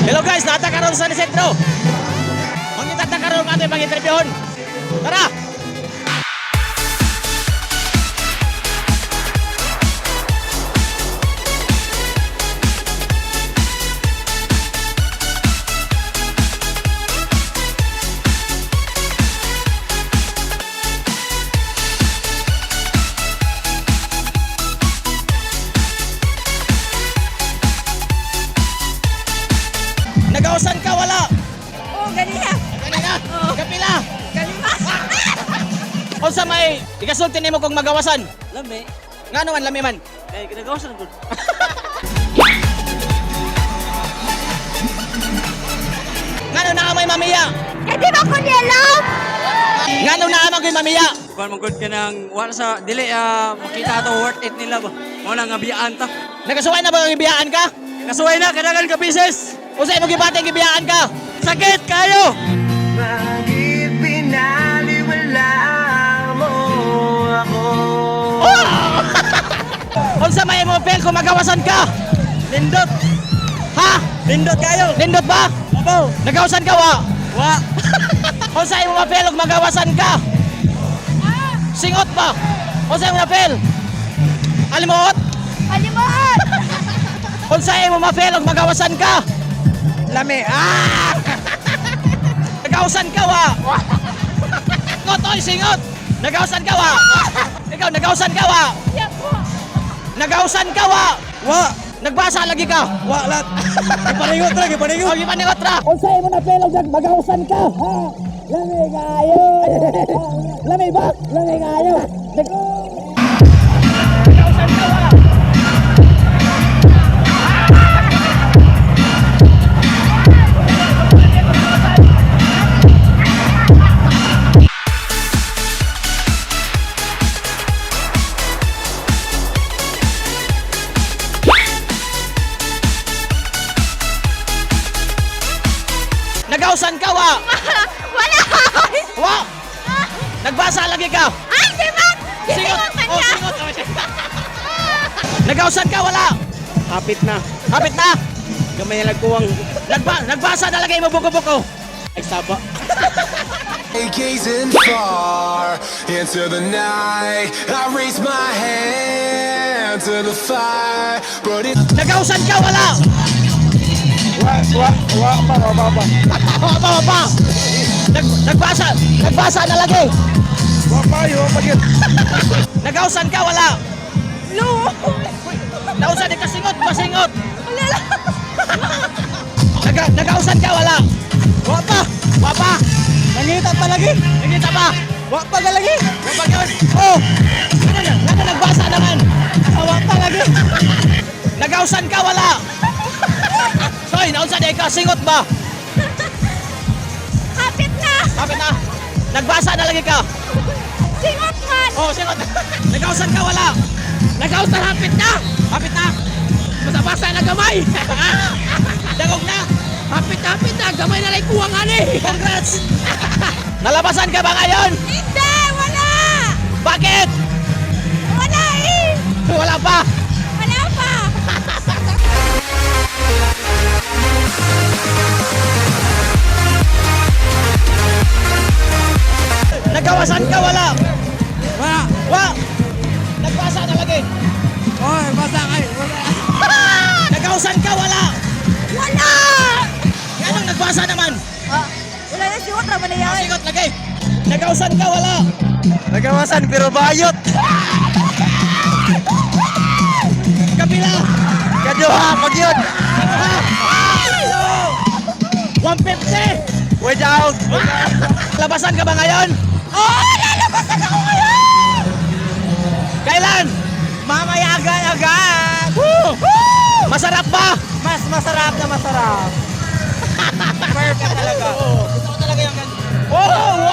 Hello guys, naa ta karon sa San Isidro. Mangita ta karon ato pag-interviewon. Tara! Nagawasan ka wala? Oh, ganina. Kanina? Kapila? Kalima. Unsa may ikasulti nimo kung magawasan? Lami. Ngano man lami man? Kay kinagawasan gud. Ngano naa may mamiya? Kay di ba ko niya love? Ngano naa man koy mamiya? Kuan man gud kanang wala sa dili makita ato worth it nila ba. Mo na nga biyaan ta. Nagasuway na ba ang ibiyaan ka? Kasuway na kadagan ka pieces. Unsa imong gibati ang ibiyaan ka? Sakit kayo. Bakit pinaliwala mo ako? Unsa may imong feel kung magawasan ka? Lindot. Ha? Lindot kayo. Nindot ba? Abaw. Nagawasan ka wa? Wa. Unsa imong ma-feel kung magawasan ka? Singot ba? Unsa imong ma-feel? Alimuot? Kalimuot. Unsa imong ma-feel kung magawasan ka? Lami, ah! Nagawasan ka wa? Singot oy, singot! Nagawasan ka wa? Ikaw, nagawasan ka wa? Yan po. Nagawasan ka wa? Wa. Nagbasa lagi ka? Wa lat. Ipaningot ra, ipaningot. Oh, gipaningot ra. Unsa imo na feel og magawasan ka? Ha? Lami kayo. Lami ba? Lami kayo. Nagawasan ka wa? Nagawasan ka wa? Wala. Wa! Nagbasa lagi ka. Ay, di ba? Singot man Oh, niya. singot. Nagawasan ka wala? Hapit na. Hapit na. Gamay na nagkuwang. Nagbasa na lagi mo buko-buko. Ay saba. Gazing far into the night, I raise my hand to the fire, but it's Nagawasan ka wala? Wa, wa, wa pa, wa pa, pa. Wa pa, wa pa. Nagbasa, nagbasa na lagi. Wa pa, wa pa yun. Nagawasan ka wala? No. Nausan di ka singot, masingot. Wala lang. Nagausan ka wala? Wa pa. Wa pa. Nangita pa lagi. Nangita pa. Wa pa ka lagi. Wa pa yun. Oh, Ano na? Ano nagbasa naman? wa pa lagi. Nagausan ka wala? Soy, nausan di ka singot ba? Hapit na. Kapit na. Nagbasa na lagi ka. Singot man. Oh, singot. Nagausan ka wala? Nagausan hapit na. Kapit na. Basa-basa na gamay. Dagog na. Hapit na hapit na gamay na lay kuwang ani. Congrats. Nalabasan ka ba ngayon? Hindi. Wala. Bakit? Wala eh. Wala pa. Wala pa. Nagawasan ka wala? Wa. Wa. Nagbasa na lagi. Oy, basa kay. Wala. Nagausan ka wala? Wala. Anong nagbasa naman? Ah, wala na singot ra man na yan. Singot lagi. Nagausan ka wala? Nagawasan pero bayot. Kapila. Kaduha pag yun. 150. Without. Labasan ka ba ngayon? Oh, lalabasan ako ngayon. Kailan? Mamaya agad-agad. Woo! Masarap ba? Mas masarap na masarap. Perfect talaga. Gusto ko talaga yung ganito. Oh!